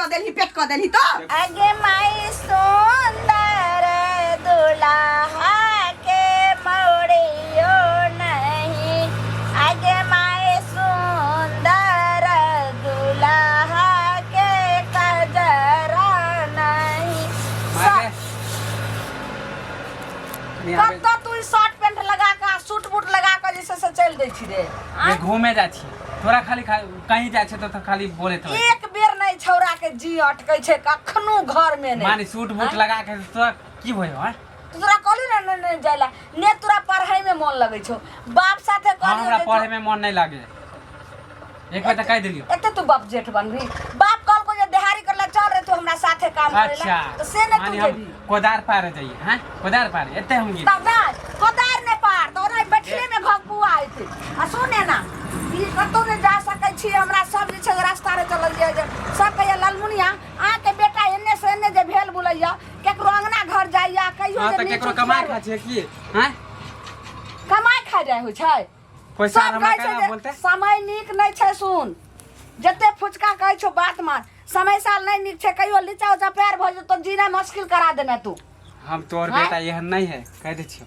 कऽ देलही, पेट कऽ देलही तो। अगे माई सुंदर दुल्हा के मोड़ियो नहीं, अगे माई सुंदर दुल्हा के कजरा नहीं। मारे नहीं आबै। कतऽ तू ई शर्ट पेंट लगा कऽ आ सूट बूट लगा कऽ जे छै से चलि दै छी रे? ये घूमे जाइ छी तोरा खाली कहीं जाइ छै तऽ खाली बोलैत रहै। एक बेर नहि छौड़ा के जी अटकै छै कखनो घर में नहि। माने सूट बूट लगा के तोरा की भयो हैं? तू तोरा कहली ने नहि नहि जाय ला ने, तोरा पढ़ाई में मन लगै छौ, बाप साथे हाँ, कहली। हमरा पढ़े में मन नहीं लागे, एक बार तऽ कहि देलियौ। एते तू बाप जेठ बनबी? बाप कहलको जे देहारी करला चल रे, तू हमरा साथे काम करेला अच्छा तो से ने तू माने हम जेबी। कोदार पारे जाइए हैं, कोदार पारे एते हम गेली। तब नहि कोदार ने पार तो ओना बैठले में घपुआ आयते। आ सुने ना, ई कतौ ने जा सकै छी, हमरा सब जे छै रास्ता रे चलल जे जे सब कहैया ललमुनिया अहाँके बेटा एने से एने जे भेल बुलैया, केकरो अंगना घर जाइया कहियो। हाँ जे तऽ नीच केकरो उच कमाइ घर- खाइ छियै की हैं? कमाइ खाइ जाइ होइ छै? पैसा सब हमरा कहै छै केना जे बोलते? समय नीक नहि छै। सुन, जते फुचका कहै छौ बात मान, समय साल नहि नीक छै, कहियो लीचा उचा पैर भऽ जेतौ, जीना मुश्किल करा देने तू। हम तोहर हैं? बेटा एहन नहीं है, कह दै छियौ।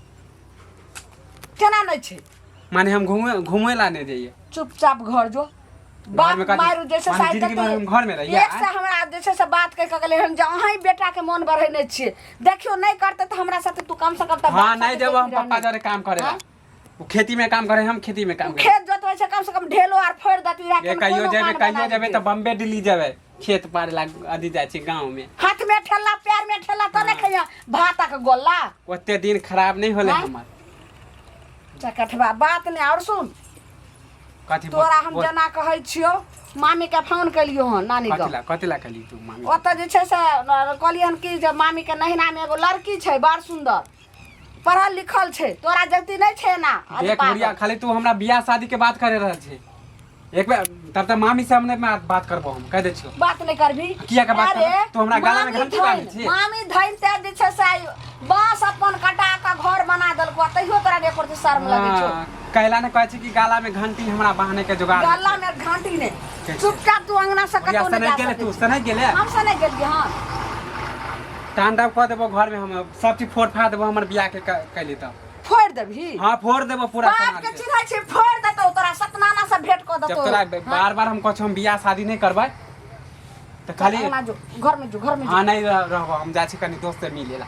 केना नहि छै? माने हम घूमे घूमे ला नहीं जाइए। चुपचाप घर जो। बाप में कथी? मारू जे छै माने साइड जिंदगी भर हम घर में रहिए, एक से आँय? हमरा जे छै से बात कहि कऽ गेलै हन जे अहीं बेटा के मन बढ़ेने छियै, देखियौ नहि करतै तऽ हमरा साथे तू कम से कम तऽ हाँ बाप नहीं साथे जब हम जेबही पप्पा रहने। जरे काम करे, हाँ? वो खेती में काम करे, हम खेती में काम करे। खेत जोतबै छै, कम से कम ढेलो आर फोड़ि देती रहए। ये कहियो जेबे, कहियो जेबे तऽ बम्बे दिल्ली जेबे, खेत पारे ला अथी जाइ छै गाँव में। हाथ में ठेला, पैर में ठेला तऽ नहि खइया भातक गोला। ओते दिन खराब नहीं होले हाँ? हमर। चकठबा बात नहि। आओर सुन। कथी? बोल- तोरा हम बोल। जेना कहै छियौ, मामी के फोन केलियौ हन नानी कथी गाँव। ला, कथी ला कहली तू मामी? ओतऽ जे छै से कहलियै हन कि जे मामी के नहिना मे एगो लड़की छै, बड़ सुन्दर, पढ़ल लिखल छै, तोरा जगती नहि छै ना। देख बुढ़िया, खाली तू हमरा बियाह शादी के बात करे रहल छै। एक बेर तब तऽ मामी से हमने बात करबो, हम कह दै छियौ। बात नहि करबी? किया के बात अरे, करबै? तू हमरा गाला में मामी घंटी बान्है धनि- छी? मामी धनि ते जे छै से आइ बाँस अपन कटा कऽ घर बना देलको आ तैयो तोरा नहि एको रत्ती शर्म लगै छौ। हाँ, कहला ने कहै छै कि गाला में घंटी हमरा बांधे के जोगाड़ गला में घंटी नहि। ठीक। चुपचाप तू अंगना से बुढ़िया कतौ नहि सनक जा गेले सकै तू छी। सनक गेले। हम सनक गेलियै हँ। तांडव कऽ देबो घर में, हम सब चीज फोड़ फाड़ देबो हमर बियाह के कैली तऽ। फोड़ि देबही? हाँ, फोड़ देबो पूरा बाप सामान के के। चिन्है छी, फोड़ि देतौ तोरा, सतनाना से भेंट कऽ जब देतौ। तोरा बार बार हम कहै हम बियाह शादी नहीं करबै तऽ खाली अंगना जो, घर में जो, घर में जो। हाँ, नहीं रहबो, हम जाइ छी कनी दोस्त से मिले ला।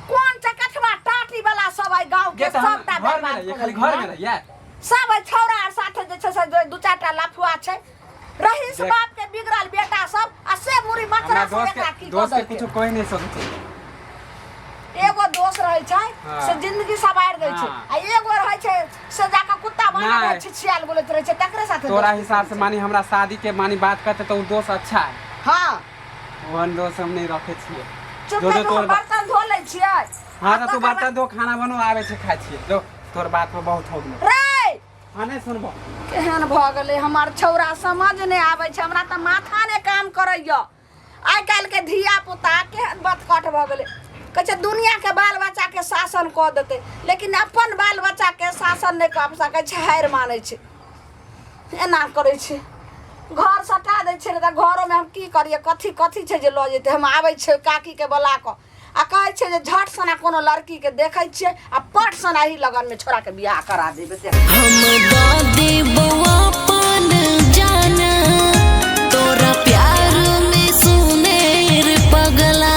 कोन चकठवा टाटी वाला सब आई गांव के गे तऽ हम सबटा घर में बर्बाद रहिए, कऽ खाली देलकै, घर में रहिए। सब एहि छौड़ा आर साथे जे छै से दू चारि टा लफुआ छै रहीस देख। बाप के बिगड़ल बेटा सब आ से मुड़ी हमरा मचरा से दोस्त एकरा के की कऽ दोस्त के देलकै। कुछो कोई नहीं सकै छै। एगो दोस्त रहै छै हाँ। से जिंदगी सवारि दै छै हाँ। आ एगो रहै छै से जाके कुत्ता बनल नहि। रहै छै, छियाल बोलैत रहै छै, तकरे साथे तोरा दोस्ती हिसाब से करै छै। मानी हमरा शादी के मानी बात करते तो उ दोस्त अच्छा है? हाँ। ओहन दोस्त हम नहीं रखे छियै। चुप जो जो कर, तोर हम बर्तन धो लै छियै। हाँ आ तऽ तू तकर बाद- बर्तन धो, खाना बनो, आबै छै खाइ छियै। जो, तोर बात पर बहुत हो गेलो। रे हाँ, नहीं सुनबो। केहन भऽ गेलै हमर छौड़ा, समझ नहि आबै छै, हमरा तऽ माथा नहि काम करैया। आइ काल्हिके धिया पुता केहन बतकट भऽ गेलै। कहै छै दुनिआँके बाल बच्चाके शासन कऽ देतै, लेकिन अपन बाल बच्चाके शासन नहि कऽ सकै छै, हारि मानै छै। एना करै छै, घर सटा दै छै ने तऽ घरोमे हम की करियै? कथी कथी छै जे लऽ जेतै? हम आबै छियै काकीके बोला कऽ आ कहै छै जे झट सना कोनो लड़कीके देखै छियै आ पट सना ही लगनमे छोड़ाके बियाह करा देबै। हम दऽ देबौ अपन जान तोरा प्यार में सुनेर पगला,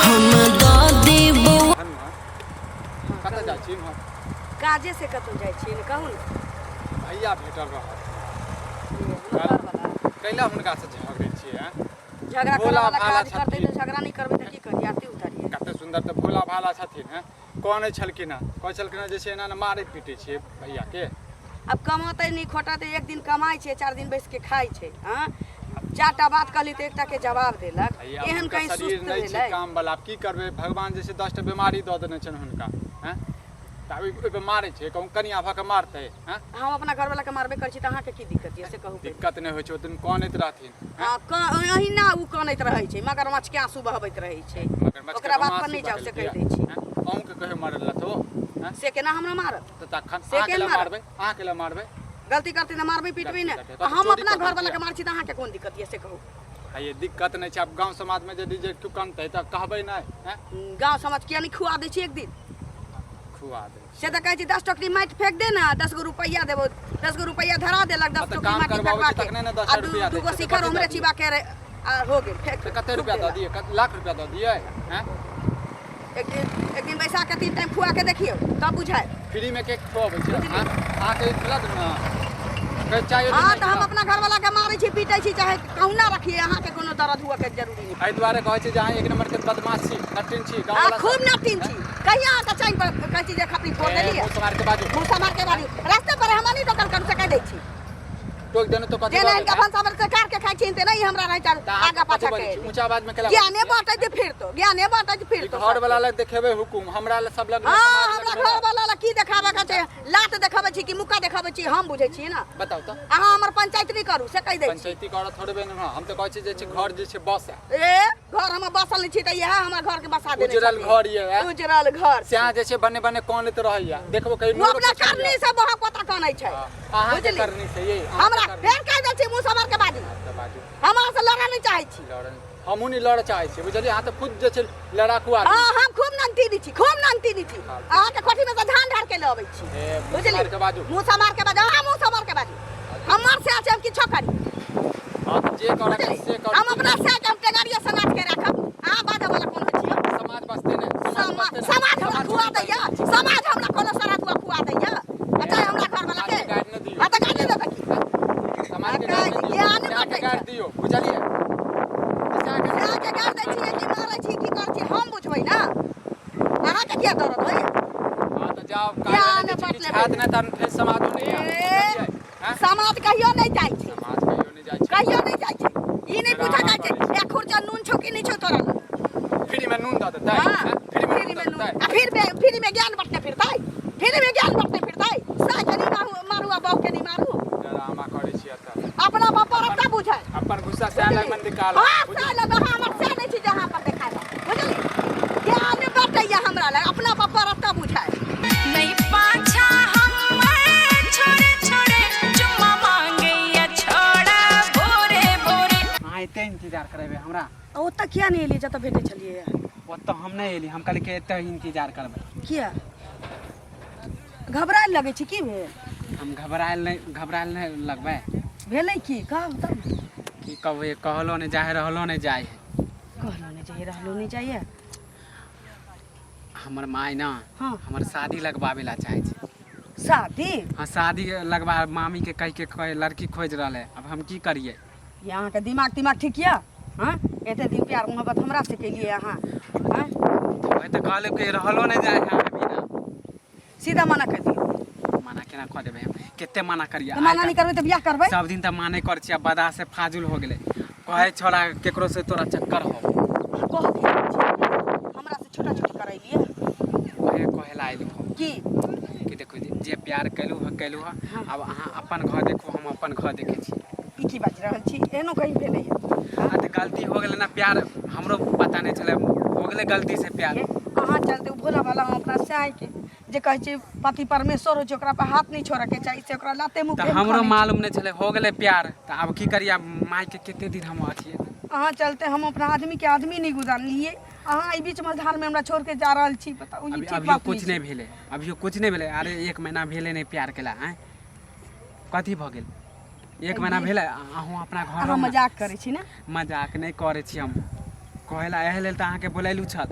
हम दऽ देबौ। कतऽ जाइ छी इम्हर? काजे से कतहु जाइ छी ने, कहू ने। भैया भेटल रहत, कैला हुनकासँ झगड़ै छियै आँय? झगड़ा करऽ भोला वाला भाला काज करतै छथिन। तऽ झगड़ा नहि करबै तऽ की करियै, आरती उतारियै? कते सुन्दर तऽ भोला भाला छथिन। हैं, कहने छलखिन हँ, कहै छलखिन हँ जे छै एना ने मारै पीटै छियै भैयाके। आब कमौतै नहि खोटतै, एक दिन कमाइ छै, 4 दिन बैस के खाइ छै। हँ, चारिटा बात कहली तऽ एकटा के जवाब देलक। भैया एहन हुनकर कहीं शरीर सुस्त नहि छै भेलै काम वाला। आब की करबै, भगवान जे छै 10टा बीमारी दऽ देने छनि हुनका। हैं, तऽ आब ओहिपर मारै छै, कहूँ कनिया भऽ कऽ मारतै? हैं, हम अपना घरवाला के मारबे करै छी तऽ अहाँके की दिक्कत यऽ, से कहू पहिले। दिक्कत नहि होइ छै, ओहि दिन कनैत रहथिन। हँ, अहिना ओ कनैत रहै छै, मगरमच्छ के आंसू बहबैत रहै छै। मगरमच्छ के ओकरा बात आँसू पर नहि जाउ, से बहेलकै। कहि दै छी। हैं? अहूँके कहियो मारलथि ओ? हैं? से केना हमरा मारत? तऽ तखन से अहाँ केना केला मारत? मारबै? अहाँ केला मारबै? गलती करतै तऽ मारबै पिटबै ने। गलती करतै आ तऽ हम चोरी अपना कऽ घरवाला के देलकै। मारै छी तऽ अहाँके कोन दिक्कत यऽ, से कहू। ये दिक्कत नहि छै। आब गाँव समाजमे यदि जे केओ कनतै तऽ कहबै नहि हैं? गाँव समाज किया नहि खुआ दै छी एक दिन? खुआ दै से तऽ कहै छी 10 टोकरी माटि फेंक दे ने, 10 गो रुपैआ देबो। 10 गो रुपैआ धरा देलक, 10 तऽ टोकरी काम माटि करबाबै फेंकवा छै के तखने ने 10 आ रुपैआ दै दूगो छै, तऽ शिखर कथी उम्हरे दऽ दियै? चिबा के रे आ हो गेल फेंक तऽ कते थूक रुपैआ दऽ देलक। दियै? लाख रुपैआ दऽ दियै हैं? एक दिन, एक दिन बैसा के 3 टाइम खुआ के देखियौ तब बुझाय। फ्रीमे के खुअबै छै? अहाँके खिला देब ने, कहै चाय। हाँ, तऽ हम अपना घरवाला के मारै छी, पीटै छी, चाहे कहुना रखिए, अहाँके कोनो दर्द हुअ के जरूरी नहि। एहि दुआरे कहै छी जे अहाँ एक नम्बरके बदमाश छी, नटिन छी। गाँव हाँ, वाला खूब नटिन छी। कहिया अहाँके चैन पर कहै छी जे खपरी फोड़ देलियै? मुँह समार के बाजू। मुँह समार के बाजू। रास्ते पर हम नहीं टोकल करू से कहि दै छी। टोक देने तो कथी जे भऽ नहीं गेल? अपन सब से कार के खाइ छी ते नहीं हमरा रहै चाल तऽ अहाँ आगा कथी पाछा बजै के छी? ऊँचा आवाजमे केला ज्ञाने बाँटै छै फिर तो, ज्ञाने बाँटै छै फिर तो। घर वाला लग देखेबै हुकुम, हमरा लग सब लग। हाँ, समाज हमरा लग घर वाला लग की देखाबे के छै? लात देखाबै छी कि मुक्का देखाबै छी, हम बुझै छी ने। बताउ तऽ। अहाँ हमर पंचायत नहि करू से कहि दै छी। पंचायती करऽ थोड़बे ने, हम तऽ कहै छी जे छै घर जे छै बस है। ए, घर हम बसल नहि छी तऽ इएह हमर घर के बसा देने उजरल छथिन। घर ये है। उजरल घर। स्याह जे छै बने बने कानैत रहैया, देखबो कहीं। ओ अपना करनी से बहुत पता कानै छै। अहाँके बुझली? करनी से ये अहाँके हमरा करनी। फेर कहि दै छी मुँह समार के बाजू। तऽ बाजू। हम अहाँ से लड़ऽ नहि चाहै छी। लड़न हमहूँ नहि लड़ऽ चाहै छी, बुझलियै? अहाँ तऽ खुद जे छै लड़ाकू आदमी। हाँ, हम खूब ननती दी छी, खूब ननती दी छी। हाँ। अहाँके कोठी में से धान ढार के लऽ अबै छी। ए, मुँह बुझली? समार के बाजू। मुँह समार के बाजू। अहाँ मुँह समार के बाजू। हमर से छै हम किछो करी। हाँ, तऽ जे करऽ के बुझली? से करू। हम अपना से के हम टेंगारिया से नाच के राखब। अहाँ बाजऽ वाला कोन होइ छियै? समाज बसते ने, समाज बसते ने। समाज हमरा खुआ दैया, समाज हमरा कोनो सराधुआ खुआ दैया आ चाहे हमरा घर वाला के समाजके गारि नहि दियौ। हाँ, तऽ गारि नहि देतै की? समाज के गारि नहि दियौ, ज्ञान स्याहके बटै गारि छै। दियौ, बुझलियै? स्याहके से के गारि दै छियै कि मारै छी, की करै छी, हम बुझबै ने। अहाँके किया दर्द होइया? हाँ तऽ जाउ। ज्ञान काज किछु बटले। हैत नहि तहन फेर समाजो नहि आयत, ए, बुझलियै? हैं? समाज कहियो नहि जाइ छै। समाज कहियो नहि जाइ छै। कहियो नहि जाइ छै। ई नहि पूछा जाइ छै करै छै। एक खुर्चा नून छौ कि नहि छौ तोरा लग। फ्रीमे नून दऽ देतै? हाँ, हैं? फ्रीमे फ्री नून में दऽ नून देतै? आ फिर में फ्री में ज्ञान बटने फिरतै, फ्री में ज्ञान बटने फिरतै। साय के नहीं मारू, मारू आ बहू के नहीं मारू। डरामा करै छी एतऽ। अपना बाप पर अपना बुझै। अपन गुस्सा सएह लग मन निकाल। हाँ, साय लग। अहाँ हमर साय नहि छी जे अहाँ पर देखाय बुझली। ज्ञान बटैया हमरा लग, अपना बाप पर अपना बुझै। नहीं पाछा हमर छोड़े छोड़े चुम्मा मांगैया छोड़ा भोरे भोरे। अहाँ एते इंतजार करेबै हमरा? ओतऽ किया नहि एलियै जतऽ भेटै छलियै? ओतऽ हम नहि एली, हम कहली कि एते इंतजार करबै। किया घबरायल लगै छै? की भेल? हम घबरायल नहि, घबरायल नहि लगबै। भेलै की, कहू तब ने। की कहबै, कहलो नहि जाइ है, रहलो नहि जाइ है। कहलो नहि जाइए, रहलो नहि जाइए? हमर माय ने हाँ। हमर शादी लगबाबै ला चाहै छै। शादी? हाँ, शादी लगबा, मामी के कहि के कहे लड़की खोजि रहल है। अब हम की करियै? ये अहाँके दिमाग तिमाग ठीक यऽ? हाँ, एते दिन प्यार मोहब्बत हमरा से केलियै अहाँ? हाँ। वही तऽ कहलहुँ कि रहलो नहि जाइ है अहाँ बिना। सीधा मना करि दियौ। मना केना कऽ देबै हम? कते मना करियै? तऽ मना नहि करबै तऽ बियाह करबै? सब दिन तऽ माने करै छियै, आब बदा से फाजुल हो गेलै। कहै छोड़ा केकरो से तोरा चक्कर हो। अहाँ कहऽ की चाहै छी? हमरा से छोटा छोटी करैलियै? वहे कहै ला अयलहुँ हम। की? कि देखू, जे प्यार केलहुँ हँ केलहुँ हँ। हाँ। आब अहाँ अपन घर देखू, हम अपन घर देखै छी। ई की बाजि रहल छी? एहनो कहीं भेलैए? आ तऽ गलती हो गेलै ने प्यार, हमरो पता नहि छलै, हो गेलै गलती से प्यार। अहाँ चलते ओ भोला वाला हम अपना साय के, जे कहै छै पति परमेश्वर होइ छै, ओकरा पर हाथ नहि छोड़ऽके चाही, से ओकरा लाते मुँह। तऽ हमरो मालूम नहि छलै, हो गेलै प्यार, तऽ आब की करियै? आब मायके कते दिन हम अथी अहाँ चलते हम अपना आदमी के आदमी नहि गुजारलियै। अहाँ एहि बीच मझधार में हमरा छोड़ के जा रहल छी, बताउ ई अभी ठीक अभियो बात कुछ नहि नहि भेलै, अभियो कुछ नहि भेलै। अरे, एक महीना भेलै नहि प्यार केला। आँय, कथी भऽ गेल? एक महीना भेलै, अहूँ अपना छै। घर अहाँ रहू ने। मजाक करै छी ने? मजाक नहि करै छी हम। कहै ला एहि लेल तऽ अहाँके बोलैलू छल।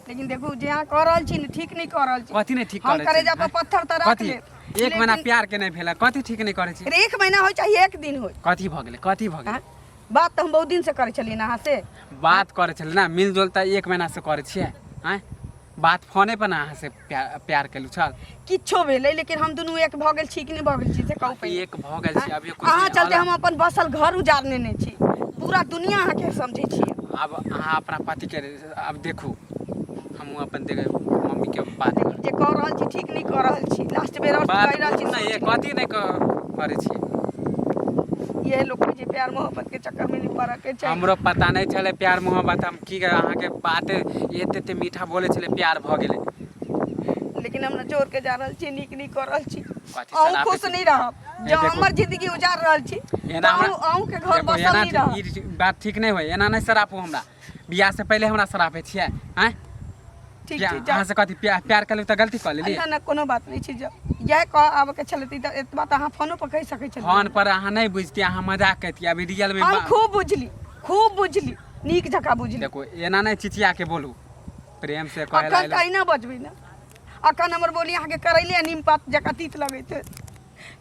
लेकिन देखू, जे अहाँ कऽ रहल छी ने, ठीक नहि कऽ रहल छी। कथी नहि ठीक हम करै छी? करेजा पर आँय? पत्थर तऽ रख कथी लेब, एक महीना लेकिन- प्यार के नहि भेलै, कथी ठीक नहि करै छी? अरे, एक महीना होइ चाहे एक दिन होइ। कथी भऽ गेलै? कथी भऽ गेलै? आँय? बात तऽ हम बहुत दिन से करै छलियै ने अहाँ से। बात करै छलै ने, मिलजुल तऽ एक महीना से करै छियै। आँय, बात फोने पर ने अहाँ से प्यार प्यार केलू छल। किछो भेलै, लेकिन हम दुनू एक भऽ गेल छी कि नहि भऽ गेल छी, से कहू पहिले। एक भऽ गेल छी, अभियो कुछ अहाँ नहि। चलते हम अपन बसल घर उजाड़ने नहि छी। पूरा दुनिया अहाँके समझै छियै। आब अहाँ अपना पतिके आब देखू, हमहूँ अपन देख मम्मीके बात करब। जे कऽ रहल छी ठीक नहि कऽ रहल छी। लास्ट बेर और बात कहि रहल छी, नहि सोचि लिअ। कथी नहि करै छी? इएह लोक कहै छै प्यार मोहब्बत के चक्कर में नहि पड़ऽ के चाही। हमरो पता नहि छलै प्यार मोहब्बत। हम की अहाँके बात एते एते मीठा बोलै छलै, प्यार भऽ गेलै। लेकिन हमरा छोड़ के जा रहल छी, नीक नहि कऽ रहल छी। कथी अहूँ शराब खुश पी- नहीं रहब ए, जब देखो। हमर जिंदगी उजार रहल छी एना तऽ हमरा अहूँ अहूँके घर देखो, बसल एना नहीं रहब ई बात ठीक नहीं होय, एना नहीं शरापू हमरा। बियाह से पहले हमरा शरापे छियै आँय? ठीक छै, अहाँ जाउ। से कथी प्यार प्यार कलू तऽ गलती कऽ लेली? ना ना, कोनो बात नहीं छै, जाउ। इएह कह आबऽके छलै तऽ एतबा तऽ अहाँ फोनो पर कहि सकै छलियै। फोन पर अहाँ नहीं बुझतियै, अहाँ मजाक करितियै। अभी रियल में हम खूब बुझली, खूब बुझली, नीक जकाँ बुझली। देखो, एना नहीं चिचिया के बोलू, प्रेम से कहे अखन ला। तऽ अहिना बजबै ने, अखन हमर बोली अहाँके करैले आ नीम पात जकाँ तीत लगैत हैत।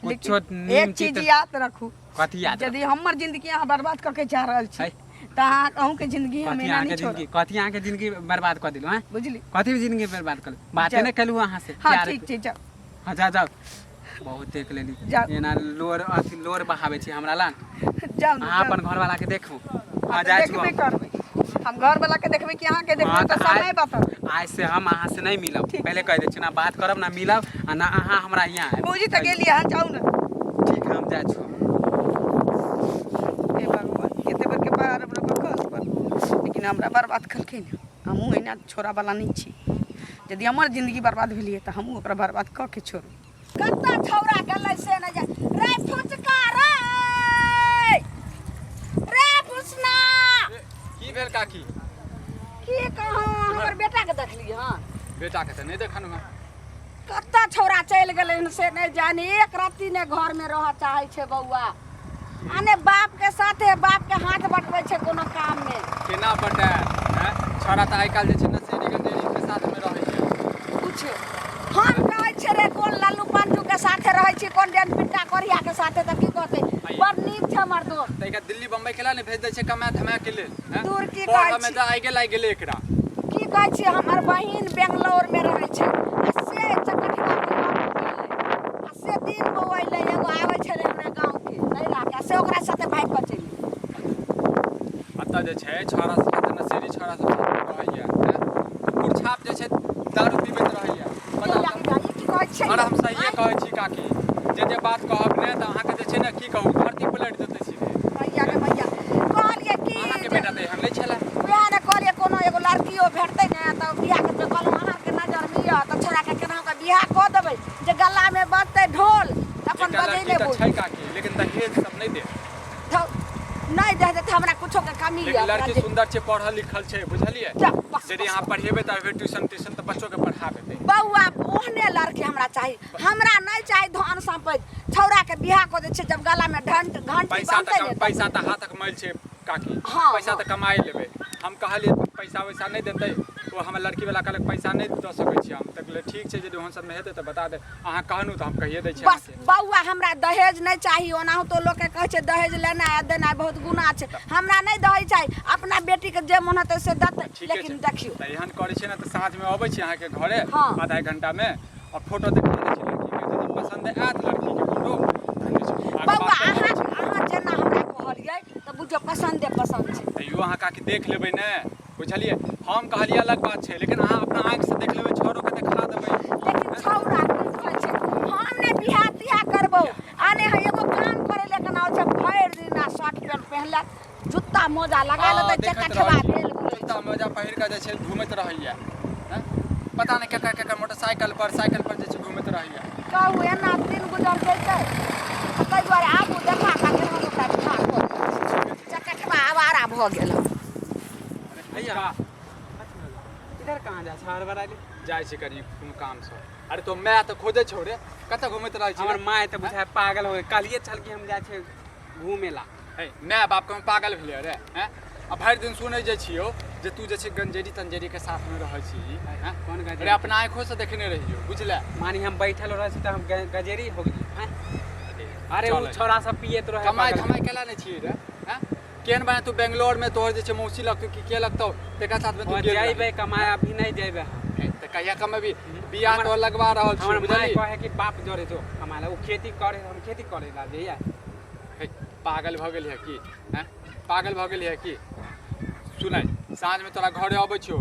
कुछो लेकिन नीम एक चीज तीत- याद रखू। कथी याद? यदि हमर जिंदगी अहाँ बर्बाद कऽ के जा रहल छी है। तऽ अहाँ अहूँके जिंदगी हम कथी एना अहाँके नहि छोड़ब। जिंदगी, कथी अहाँके जिंदगी बर्बाद कऽ देलहुँ हैं? बुझली? कथी जिंदगी बर्बाद कऽ देलहुँ? बाते जाउ। नहि केलहुँ अहाँ से। हाँ प्यार- ठीक छै, जाउ। हाँ जाउ जाउ, बहुत देख लेली। जाउ। एना लोर अथी लोर बहाबै छी हमरा ला। जाउ ने, अहाँ जाउ। अपन घरवाला के देखू। हाँ, हाँ तऽ जाइ छी। देखबे करबै हम, घरवला के देखबै कि अहाँके देखबै हाँ, तऽ तऽ समय आइ बताउ। आइ से हम अहाँ से नहीं मिलब। ठीक। पहले कह दै छी, ना बात करब, ना मिलब आ ना अहाँ हमरा यहाँ आयब। बुझि तऽ गेलियै अहाँ, जाउ ने। ठीक है, हम जाइ छी। हे भगवान, कते बेरके पार हमरा पर खस पड़ल, लेकिन हमरा बर्बाद केलखिन। हमहूँ एना छोड़ऽवला नहि छी। यदि हमर जिंदगी बर्बाद भेलियै तऽ हमहूँ ओकरा बर्बाद कऽ के छोड़ू। कतऽ छौड़ा गेलै से नहि जान। रे फुचका रे, रे फुसना। की भेल काकी? की कहूँ, हमर बेटा के देखलियै हन? बेटा के तऽ नहि देखन हँ। कतऽ छौड़ा चलि गेलै हन से नहि जानी। एक रत्ती नहि घरमे रहऽ चाहै छै बौआ, आ ने बाप के साथे बाप के हाथ बटबै छै कोनो काममे। केना बटायत हैं? छौड़ा तऽ आइ काल्हि जे छै नशेड़ी गंजेड़ी के साथमे रहै छै। पूछियो, हम कहै छियै रे कोन लल्लू पंजू के साथे रहै छी, कोन डेन पिट्टा कोरिया के साथे, तऽ की कहतै? बड़ नीक छै हमर दोस्त। तऽ एकरा दिल्ली बम्बई केला ने भेज दै छै कमाए धमाए के लेल हैं? दूर की कहै पढ़ऽमे छी? तऽ आइ गेल, आइ गेलै एकरा। की कहै छी, हमर बहिन बेंगलोर मे रहै छै आ से चकठिया के लऽ के गेलै आ से दिन बौएलै। एगो आबै छलै हमरा गाँव के नैहरा के, आ से ओकरा साथे भागि कऽ चलि गेलै। एतऽ जे छै छौड़ा सब तऽ नशेड़ी छौड़ा सब रहैया हैं? कुकुर छाप जे छै दारू पीबैत रहैया। चलि बताउ जा, ई की कहै छियै? अरे हम सहिए कहै छी काकी, जे जे बात कहब ने तऽ अहाँके जे छै ने की कहू, धरती पलटि जेतै सीधे। भैया के भैया, कहलियै की अहाँके जे बेटा तऽ एहन नहि छलै। वएह ने कहलियै, कोनो एगो लड़कियो भेटतै ने तऽ बियाह के कहलहुँ, अहाँके नजरमे यऽ तऽ छोड़ाके केनाहु कऽ बियाह कऽ देबै जे गलामे बजतै ढोल तऽ अपन एकटा लड़की बजेने तऽ बुझ छै काकी, लेकिन दहेज सब नहि देत। धौ, नहि दे देतै, हमरा कुछो के कमी लेकिन यऽ। लड़की सुन्दर छै, पढ़ल लिखल छै, बुझलियै? जा, बस, यदि बस। अहाँ पढ़ेबै तऽ फेर ट्यूशन त्यूशन तऽ बच्चोके पढ़ा देतै। बौआ, ओहने लड़की हमरा चाही, हमरा नहि चाही धन सम्पत्ति। छौड़ाके बियाह कऽ दै छियै जब गलामे ढंट घंटी पैसा बनतै तऽ ने। पैसा तऽ हाथक मैल छै काकी। हाँ, पैसा हाँ। तऽ कमाए लेबै। हम कहलियै पैसा वैसा नहि देतै ओ। हमर लड़की वाला कहलक पैसा नहि दऽ सकै छी हम। तऽ कहलियै ठीक छै, यदि ओहन सबमे हेतै तऽ बता दे। अहाँ कहनु तऽ हम कहिए दै छी बस अहाँके। बौआ, हमरा दहेज नहि चाही। ओनाहुतो लोकके कहै छै दहेज लेनाइ आ देनाइ बहुत गुनाह छै। हमरा नहि दहेज चाही, अपना बेटीके जे मोन हेतै से देतै। ठीके लेकिन छै। देखियौ, तऽ एहन करै छियै ने तऽ साँझमे अबै छी अहाँके घरे। हाँ। आधा एक घंटामे आओर फोटो देखा दै छी लड़कीके। यदि पसन्द आयत लड़कीके फोटो तहन जे छै आगे बौआ बात अहाँ करै छी। अहाँ जेना हमरा कहलियै तऽ बुझियौ पसन्दे पसन्द छै। तैयो अहाँ काकी देख लेबै ने, बुझलियै? हम कहलियै अलग बात छै, लेकिन अहाँ अपना आँखिसँ देख लेबै, छौड़ोके देखा देबै। लेकिन छौड़ा की कहै छै, हम नहि बियाह तियाह करबौ आ ने है एगो काम करे ले केना छै। भरि दिन आ शर्ट पैंट पहिनलक, जूता मोजा लगा हाँ, लेतै, देखैत चकठवा रहै छी। भेल घुरै जूता मोजा पहिर कऽ जे छै घूमैत रहैया हैं? पता नहि केकर केकर मोटरसाइकिल पर साइकिल पर जे छै घूमैत रहैया। कहू, एना दिन गुजर जैतै? तऽ ताहि दुआरे आबू, देखा कऽ केना ओकरा बियाह कऽ दै। चकठवा आवारा भऽ गेल। भैया, इधर कहाँ जा छै हड़बड़ाइले? जाइ छी कनि कोनो कामसँ। अरे तो my तऽ खोजै छौ रे, कतऽ घूमैत रहै छी? हमर माय तऽ बुझाय पागल हो गेल। कहलिए छल कि हम जाइ छै घूमे ला। हे, my बाप के हम पागल भेलै रे हैं? आ भरि दिन सुनै जे छियौ जे तू जे छै गंजेरी तंजेरी के साथमे रहै छी हैं? कोन गंजेरी? अरे अपना आँखोसँ देखने रहियौ, बुझले? मानी हम बैठल रहै छी तऽ हम गजेरी हो गेली हैं? अरे ओ चल। छौड़ा सब पियत रहे। कमाइ पागल। धमाइ केला नहि छियै रे हैं? केहन बना तू बेंगलोर में तोहर जे छै मौसी लगतौ कि के लगतौ, तेकरा साथ में तू और गेल रही। जइबे कमाए, अभी नहीं जइबे हम। हे, तऽ कहिया कमेबी? बियाह हमर- तो लगवा रहल छी हमर माय बुझली? कहे कि बाप जरे जो कमाए ला, ओ खेती करे, हम खेती करे ला जइया। हे, पागल भऽ गेल है की हैं? पागल भऽ गेल है की? सुनै, साँझमे तोरा घरे अबै छियौ।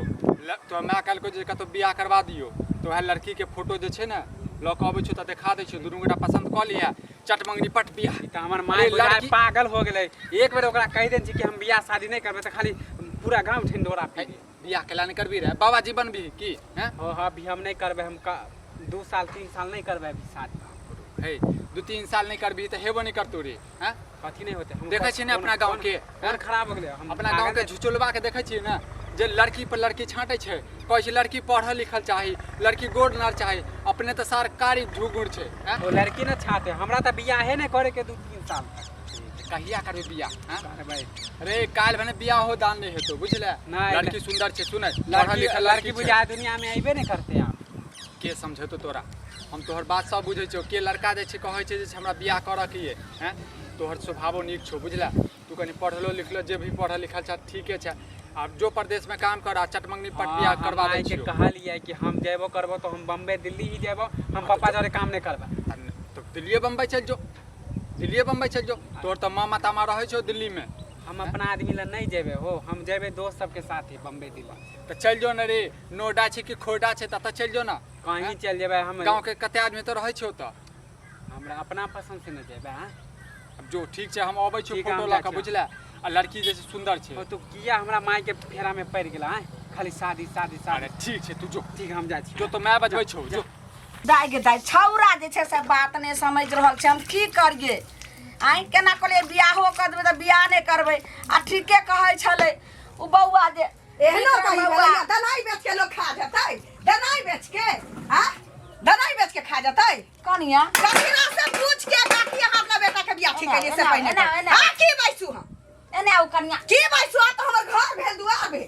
तोरा माय कहलकौ जे कतहु बियाह करवा दियौ, तऽ वएह लड़कीके फोटो जे छै ने लऽ कऽ अबै छियौ तऽ देखा दै छियौ। दुनू गोटा पसन्द कऽ लिहे, चट मंगनी पट बियाह। ई तऽ हमर माय अरे बुझाय लड़की- पागल हो गेलै। एक बेर ओकरा कहि देने छी कि हम बियाह शादी नहि करबै तऽ खाली पूरा गाँव ढिंढोरा हे, पी। बियाह केला नहि करबी रे? बाबाजी बनबी की हैं? हो हाँ, अभी हम नहि करबै। हम 2 साल 3 साल नहि करबै अभी शादी। हे 2-3 साल नहि करबिही तऽ हेबो नहि करतौ रे। हैं कथी नहि होतै? हम देखै छियै ने अपना गाँव के, कोन खराब हो गेलै? हम अपना गाँव के झुचुलबा के देखै छियै ने जे लड़की पर लड़की छाँटै छै, कहै छै लड़की पढ़ल लिखल चाही, लड़की गोर नार चाही, अपने तऽ सरकारी झुगुर छै। हैं ओ लड़की ने छाते, हमरा तऽ बियाहे नहि करे के 2-3 साल तक। कहिया करबै बियाह? हैं करबै रे, काल्हि भने बियाह हो दान नहि हेतौ, बुझले? नहि। लड़की सुंदर छै, सुनै, पढ़ल लड़की लिखल लड़की लड़की छै। बुझाय दुनिया में अइबे नहि करते आब। के समझेतौ तोरा? हम तोहर बात सब बुझै छियौ। के लड़का जे छै कहै छै जे हमरा बियाह करऽ के ये। हैं तोहर स्वभावो नीक छौ, बुझले? तू कनि पढ़लो लिखलो जे भी पढ़ल लिखल छ ठीके छै। आब जो प्रदेशमे काम कर आ चटमंगनी पट बियाह हाँ, करवा हम दै मायके छियौ। कहलियै कि हम जेबो करबो तऽ हम बम्बे दिल्ली ही जेबो, हम पप्पा जरे काम नहि करबै। आ तऽ दिल्लिए बम्बई चलि जो, दिल्लिए बम्बई चलि जो। तोहर तऽ मामा तामा रहै छौ दिल्लीमे। हम अपना आदमी लए नहि जेबै हो, हम जेबै दोस्त सबके साथे बम्बे दिल्ली। तऽ चलि जो ने रे, नोएडा छै कि खोइडा छै ततऽ चलि जो ने। कहीं चलि जेबै हम। गाँवके कते आदमी तऽ रहै छै ओतऽ। हमरा अपना पसन्द से नहि जेबै। हाँ अब जो ठीक छै, हम अबै छियौ ठीक है, फोटो हम लऽ जाइ कऽ, छियौ। बुझले? आ लड़की जे छै सुन्दर छै। ओ तू किया हमरा मायके फेरामे पड़ि गेला? आँय, खाली शादी शादी अरे शादी। ठीक छै, तू जो। ठीक, हम जाइ छी। जो तऽ माय बजबै छौ, जो। दाइ गे दाइ, छौड़ा जे छै से बात नहि समझि रहल छै, हम की करियै? आँय, केना कहलियै बियाहो कऽ देबै तऽ बियाह नहि करबै। आ ठीके कहै छलै ओ बौआ जे एहनो विक्रम कही बौआ। भेलैया, दनाइ बेच के लोग खा जेतै? दनाइ बेच के आ दनाइ बेच के खा जेतै? कनिया, ककरा से पूछ के काकी अहाँ अपना बेटा के बियाह ठीक एना, केलियै से एना, पहिने एना, कहू। एना। हाँ, की बैसू हम? एने आउ कनिया। की बैसू? आ तऽ हमर घर भेल, दुआर भेल।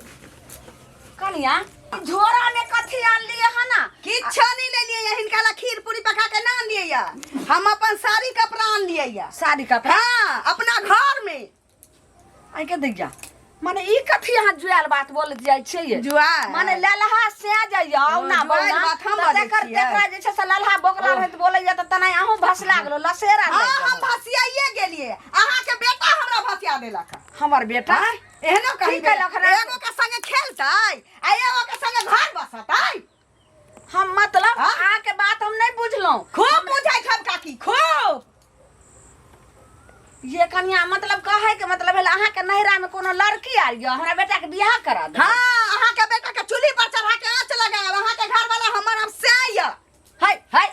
कनिया, झोरा में कथी आनलियै हन? किछो नहीं लेलियै या, हिनका ला खीर पूरी पका के ना आनलियै या, हम अपन साड़ी कपड़ा आनलियै या। साड़ी कपड़ा? हाँ, अपना घर में। आइ के दैया, माने ई कथी अहाँ जुआल बात बोलैत जाइ छियै? जुआल? माने ललहा से जाइया औना जुआल बौना बात हम तऽ बजै तेकर छियै। तेकरा जे छै से ललहा बोकला रहैत बोलैया तऽ तेना अहूँ भसला गेलो लसेरा हाँ, लागि हम गेलो। भसियाइए गेलियै, अहाँके बेटा हमरा भसिया देलक। हमर बेटा? आँय, एहनो कही की केलक रे? एगो के संगे खेलतै आ एगो के संगे घर बसतै। हम मतलब हाँ? अहाँके बात हम नहि बुझलहुँ। खूब बुझै छम काकी, खूब। ये कनिया, मतलब कहै के मतलब भेल अहाँके नैहरा में कोनो लड़की आयल यऽ, हमरा बेटा के बियाह करा दे। हाँ, अहाँके बेटा के चूल्ही पर चढ़ा के आँच लगायब। अहाँके घर वाला हमर अब से यऽ। है है,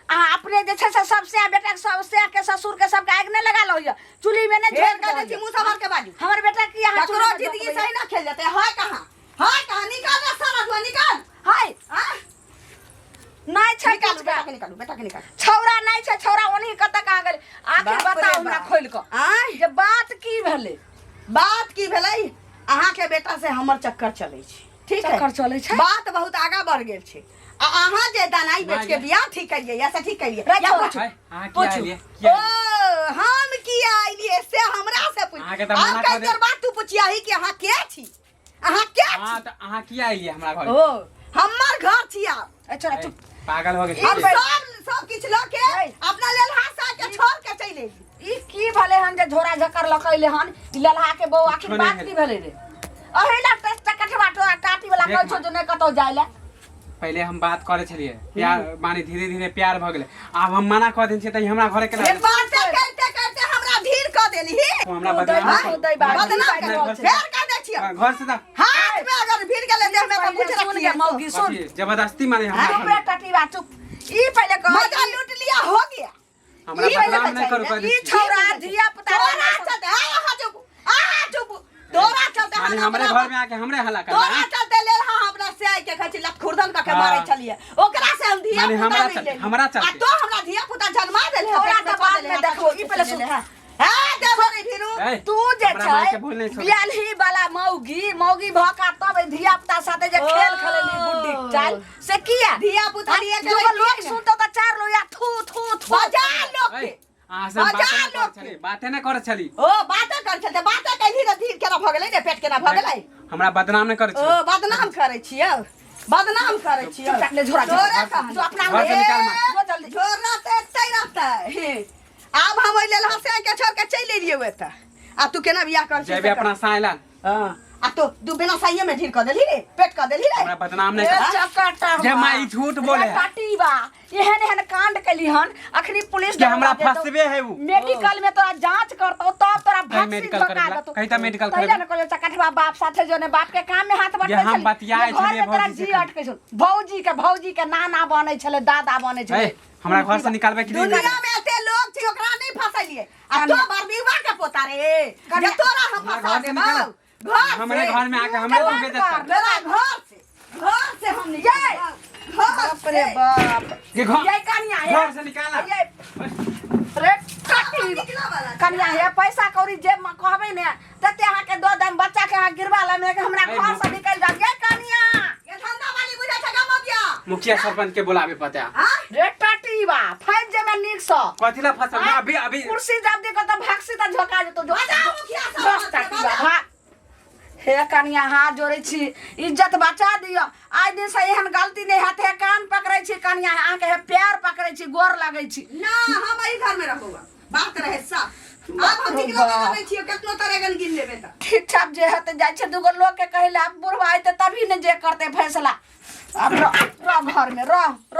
अहाँ अपने जे छै से सब से बेटा के सब से के ससुर के सबके आगि नहि लगा लो यऽ, चूल्ही में नहि फेर झोंकि कह दै दहल छी यऽ। मुँह सम्हार के बाजू। हमर बेटा की अहाँ ककरो चूल्ही में जिंदगी झोंकबै? सही ना खेल जेतै। है कहाँ, है कहाँ? निकाल रे सारा धुआं निकाल। है आँ? नहि छै निकालू किछु बेटा के, निकालू बेटा के, निकालू। छौड़ा नहि छै, छौड़ा ओनही कतऽ कहाँ गेलै आखिर? बाप रे बताउ हमरा बाप। खोलि कऽ आँय, जे बात की भेलै? बात की भेलै? अहाँके बेटा से हमर चक्कर चलै छै, ठीक है? चक्कर चलै छै? बात बहुत आगा बढ़ गेल छै आ अहाँ जे दनाई बेच के बियाह ठीक करियै या से ठीक करियै रे या छौड़ा। पूछू। हाय, अहाँ किया पूछू। एलियै? किया ओ हम किया एलियै से हमरा से पूछ। अहाँके तऽ मना आब कऽ कई देर बाद तू पुछियाही कि अहाँ के छी, अहाँ के हाँ छी। तऽ अहाँ किया एलियै हमरा घर? ओ हमर घर छी आब। ए छोड़ा, चुप। पागल हो गेल। हम सब सब किछु लऽ के है। अपना लेल हाथ साथ के छोड़ के चलि एली। ई की भेलै हन जे झोरा झकर लकैले हन ई ललहा के बौआ? आखिर किछो नहि बात की भेलै रे? अही ला कठवा टोरा टाटी वाला देख कहै छौ माँ। जे नहि कतौ जाय ले। पहिले हम बात करै छलियै, प्यार माने धीरे धीरे प्यार भऽ गेलै। आब हम मना कऽ देने छियै तऽ ई हमरा घरे केना ए बाते करते करते हमरा धीर कऽ देली। हमरा तू बदनाम दै करू। तू दै बात। बदनाम नहि, कर घर से फेर कह दै छियै। हाँ, घर से जा। हाथ में अगर भीड़ गेलै देह में तऽ पहिले बुझ सुन रखिए गे मौगी, सुन। कथी जबरदस्ती माने हमरा चुप घर रे टटीवा, चुप। ई पहिले कह, मजा लूट लिया, हो गया। हमरा ई पहिले बदनाम नहि करू, कह ई दै छी। छौड़ा धिया पुता तोरा चलते हाय, अहाँ चुप, अहाँ चुप। तोरा चलते माने हम हमरे अपना घर में आके हमरे हल्ला तोरा करबै? चलते लेल हाँ हमरा से आइ के कहै छी लत खुर्दन कऽ के हाँ। मारै छलियै, ओकरा से हम धिया माने पुता हमरा नहि चलते- लेली। हमरा चलते। आ तो हमरा धिया पुता जन्मा देले। तोरा तऽ बाद में देखबो, ई पहिले सुन। हां, देबो नहीं फिरू। ए, तू जे हमरा माय छै के भूल नहि छोड़ै। बियालही वाला मौगी मौगी भऽ कऽ तब एहि धिया पुता साथे जे खेल खेलेली गुड्डी चाल से किया? धिया पुता लिए के दूगो लड़की लोग ने। सुनतो तऽ चार लोग या थू थू थू। बजा लोग ए, के अहाँ से हम बजा बाते नहि करै लोग छली, बाते नहि करै छली। ओ बाते कर छलते, बाते कैलही रे, धीर केना भऽ गेलै रे, पेट केना भऽ गेलै? हमरा बदनाम नहि करै ओ छली। बदनाम करै छियौ, बदनाम करै छियौ। चुपचाप ले झोरा तोरे झोरा। कहन जो अपना घर से निकाल मार। जो जल्दी। झोरा तऽ एतै रहतै। आब हम ओहि लेल हँसे के छोड़ के चलि एलियै एतऽ। आ तू केना बियाह कर? जेबै अपना साय लाल। हाँ, आ तो दू बिना साइये में ढीर क देली रे पेट क देली रे हमरा बदनाम नहीं ए कर चकटा जे माई झूठ बोले है। टटीबा एहन एहन कांड कैली हन अखनी पुलिस जे हमरा दरोगा देतौ। फंसबे है उ। मेडिकल में तोरा जांच करतौ तब तोरा कहीं भक्सी मेडिकल धोका करेला, देतौ। कहीं तऽ मेडिकल तैला करेला। ने कहलियौ चकटवा बाप साथे जो ने बाप के काम में हाथ बटबै जे हम छली। बतियाइ जे घर छलियै में तोरा भौजी से जी खाली। अटकै छौ भौजी के नाना बनै छलै दादा बनै छलै ए, हमरा घर से निकालबे कि नहीं दुनिया में एते लोग छै ओकरा नहीं फसैलिए आ तो बरबीवा के पोता रे जे तोरा हम हमरा फंसा घर से देबौ निकाल। घर हमरे से। घर में आके हमरे तू बेइज्जत कर तोरा घर से हम निकाल घर बाप रे से। बाप ये घर ये कनिया हे घर से निकाला ये रे कटी निकला वाला छै। कनिया हे पैसा कौड़ी जेब में कहबै ने तते अहाँ के दऽ देम बच्चा के अहाँ गिरवा लेम लेकिन हमरा ए, घर से निकलि जाब ये कनिया ये धंधा वाली बुझै छै गमबिया मुखिया सरपंच के बुलावे पता हाँ रे टटी बा फैस जेमे नीक सँ कथी ला फसल आँय? अभी अभी कुर्सी जब देखो तो भक्सी तऽ झोका जेतो जो बजाओ मुखिया साहब बस टटी बा बजाओ। भाग हे कनिया हाथ जोड़ै छी इज्जत बचा दिअ आइ दिन से एहन गलती नहि हेतै हे कान पकड़ै छी कनिया अहाँके हे पैर पकड़ै छी गोर लगै छी ना हम एहि घर में रहबो बात रहे साफ आब हम निकलो वाला नहीं छियो केतनो तरेगन गिन लेबे त ठीक ठाक जे हेतै जाइ छै दूगो लोकके कहै लए आब बुढ़वा अयतै तभी ने जे करतै फैसला आब रह रह घरमे रह रह।